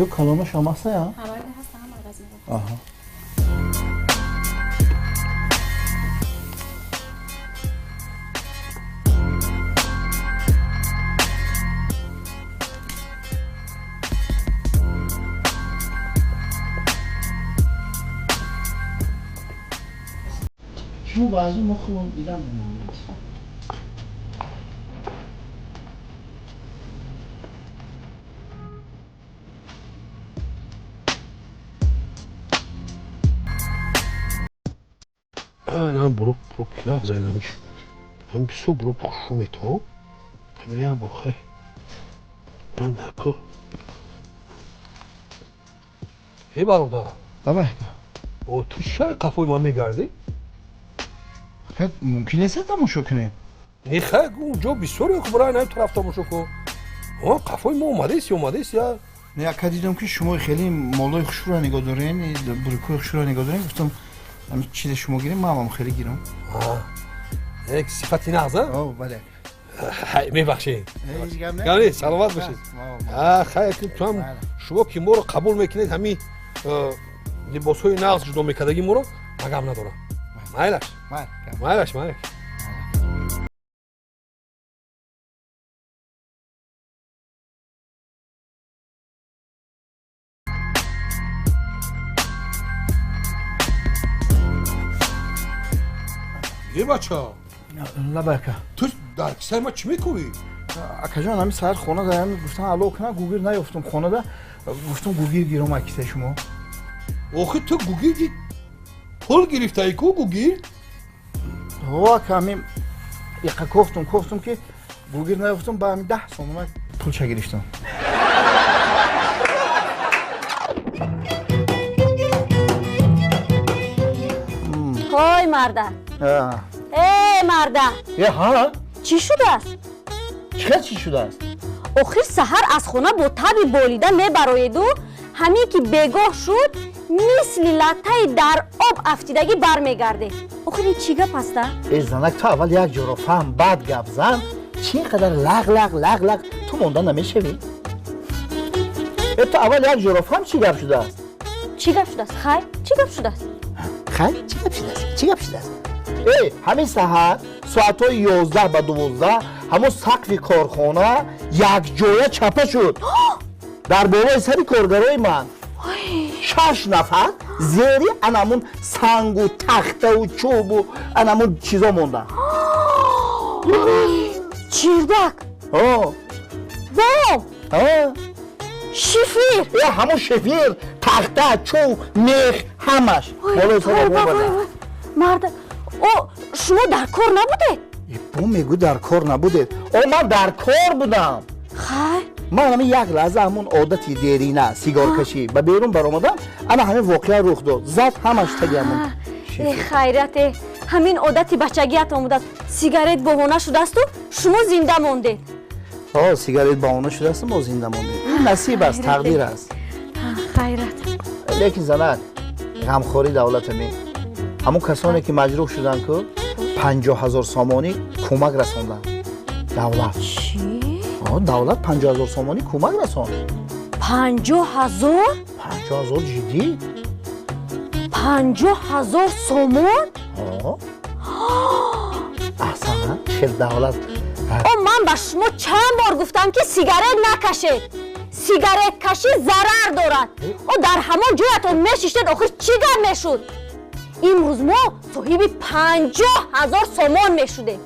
Ё калонаш ҳам ҳаста я? Аҳа. Шумо баъзе мо худмон дидам. Нам бурук бурук нағзайнамиш. Ҳам бисёр бурук хушу метавон. Ҳамиам бохай. Ман нако. Эй бародар. Давай. О ту чай қафои ман мегардӣ? Хай мумкин нест тамошо кунем. Не хай ҷо бисёр ё бирай на тараф тамошо кун. О қафои мо омадест омадест я. Не ака дидам ки шумо хеле молои хушрӯ нигоҳ дорен, бурукҳои хушрӯ нигоҳ дорен, гуфтам ҳамин чизе шумо гирем, ман ҳам хеле гирам. Як сифати нағз, а? О, бале. Мебахшед. Гап саломат бошед. Хай ту ҳам шумо ки моро қабул мекунед, ҳамин либосҳои нағз ҷудо мекардаги моро, ман гап надорам. Майлаш. Майлаш, майлаш. Е бача. Лабака. Ту дар кисаи ма чӣ мекунӣ? Акаҷон, ҳамин саҳар хона даям гуфтам алло кунам, гугир наёфтам хонада, гуфтам гугир гирам аз кисаи шумо. Охи ту гугирди пул гирифтаи ку гугир? Ҳо ака, ҳамин иқа кофтум, кофтум ки гугир наёфтам, ба ҳамин 10 сомона пулча гирифтам. Ҳой марда. Эй марда. Е ҳа? Чӣ шудааст? Чӣ чӣ шудааст? Охир саҳар аз хона бо таби болида мебароеду, ҳамин ки бегоҳ шуд, мисли латтаи дар об афтидагӣ бармегардед. Охир ин чӣ гап аста? Э занак, ту аввал як ҷоро фаҳм, баъд гап зан. Чӣ ин қадар лағ лағ лағ лағ ту монда намешавӣ? Э ту аввал як ҷоро фаҳм, чӣ гап шудааст? Чӣ гап шудааст? Хайр, чӣ гап шудааст? Хайр, чӣ гап шудааст? Чӣ гап шудааст? Эй, ҳамин саҳар соатҳои 11 ба 12 ҳамон сақфи корхона якҷоя чапа шуд. Дар болои сари коргарои ман 6 нафар зери анамун сангу тахтаву чӯбу анамун чизо монданд. Чирдак. Бом. Шифир. Э ҳамон шифир, тахта, чӯб, мех ҳамаш болои сари мо. Марда, о шумо дар кор набудед? Бо мегӯ дар кор набудед. О ман дар кор будам. Хайр. Ман ҳамин як лаҳза ҳамон одати дерина сигоркашӣ ба берун баромадам, ана ҳамин воқеа рух дод. Зад ҳамаш таги ҳамон. Э хайрат, э ҳамин одати бачагиятон будааст. Сигарет баҳона шудаасту шумо зинда мондед. О, сигарет баҳона шудаасту мо зинда мондем. Ин насиб аст, тақдир аст. Хайрат. Лекин занак, ғамхории давлата ме. Ҳамон касоне ки маҷрӯҳ шуданд ку 50 000 сомонӣ кӯмак расонданд. Давлат. Чӣ? Давлат 50 000 сомонӣ кӯмак расонд. 50 000? 50 000 ҷиддӣ? 50 000 сомон? Аҳсан, хел давлат. О, ман ба шумо чанд бор гуфтам ки сигарет накашед. Сигареткашӣ зарар дорад. О, дар ҳамон ҷоятон мешиштед, охир чӣ гап мешуд? Имрӯз мо соҳиби 50 000 сомон мешудем.